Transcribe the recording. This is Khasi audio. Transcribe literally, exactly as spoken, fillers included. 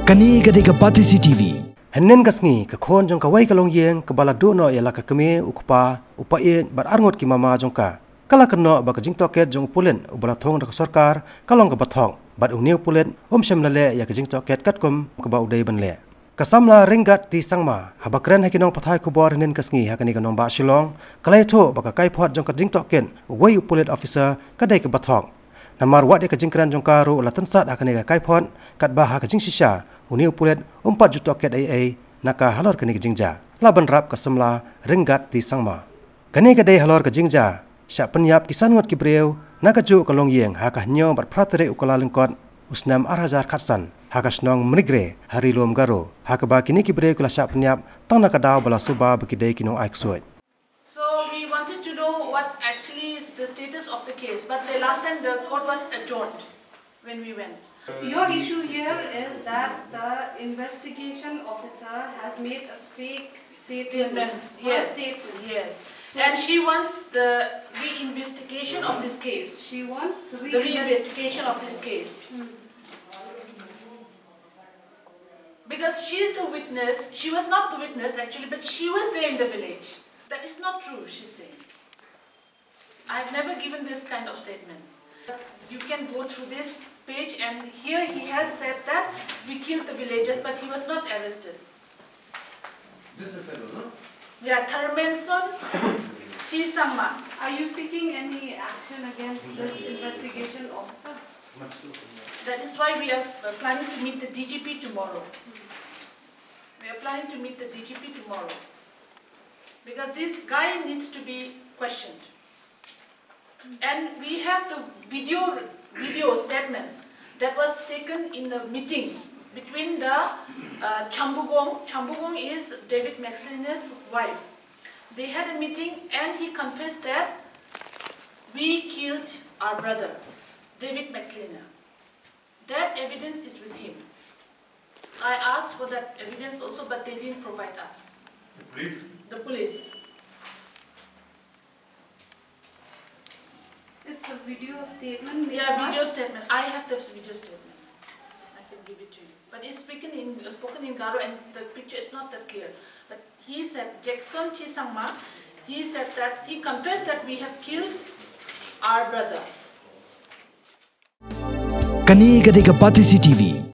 Kane ka dei ka Batesi T V. Hynnin ka sngi, ka khun jong kawei ka longïing kaba la duh noh ïa la ka kmie, u kpa, u paieit bad arngut ki mama jong ka, ka la kynnoh ba ka jingtohkit jong u pulit uba la thung da ka sorkar ka long kaba thok, bad une u pulit um shym la leh ïa ka jingtohkit katkum kaba u dei ban leh. Ka samla Ringgati Sangma, haba kren ha ki nongpathai khubor hynnin ka sngi ha kane ka nongbah Shillong, ka la ïathuh ba ka kaiphod jong ka jingtohkit uwei u pulit officer ka dei kaba thok. Namar wat ïa ka jingkren jong ka ruh la tynsat ha kane ka kaiphod, katba ha ka jingshisha une u pulit um pat ju tohkit ei ei na ka halor kane ka jingjia, la bynrap ka samla Ringgati Sangma. Kane ka dei halor ka jingjia shah pynïap ki san ngut ki briew na kajuh ka longïing ha ka hynñiew bad phra tarik u Kyllalyngkot u snem ar hajar khatsan ha ka shnong Mrigre ha Ri-lum Garo, ha kaba kine ki briew ki la shah pynïap tang na ka daw ba la suba ba ki dei ki nongai ksuid. So we wanted to know what actually is the status of the case, but the last time the court was adjourned when we went. Your issue here is that the investigation officer has made a fake statement. Statement, Her yes, statement. Yes. And she wants the reinvestigation of this case. She wants The reinvest- reinvestigation of this case. Because she is the witness, she was not the witness actually, but she was there in the village. That is not true, she's saying. I've never given this kind of statement. You can go through this page, and here he has said that we killed the villagers, but he was not arrested. This the fellow, no? Yeah, Tharmenson Chisangma. Are you seeking any action against this investigation officer? That is why we are uh, planning to meet the D G P tomorrow. We are planning to meet the D G P tomorrow. Because this guy needs to be questioned. And we have the video video statement that was taken in the meeting between the uh, Chambugong. Chambugong is David Maxina's wife. They had a meeting and he confessed that we killed our brother, David Maxina. That evidence is with him. I asked for that evidence also, but they didn't provide us. The police? The police. It's a video statement. made Yeah, by- video statement. I have the video statement. I can give it to you. But it's spoken in spoken in Garo, and the picture is not that clear. But he said, Jackson Chisangma, he said that he confessed that we have killed our brother. Kane ka dei ka Batesi T V.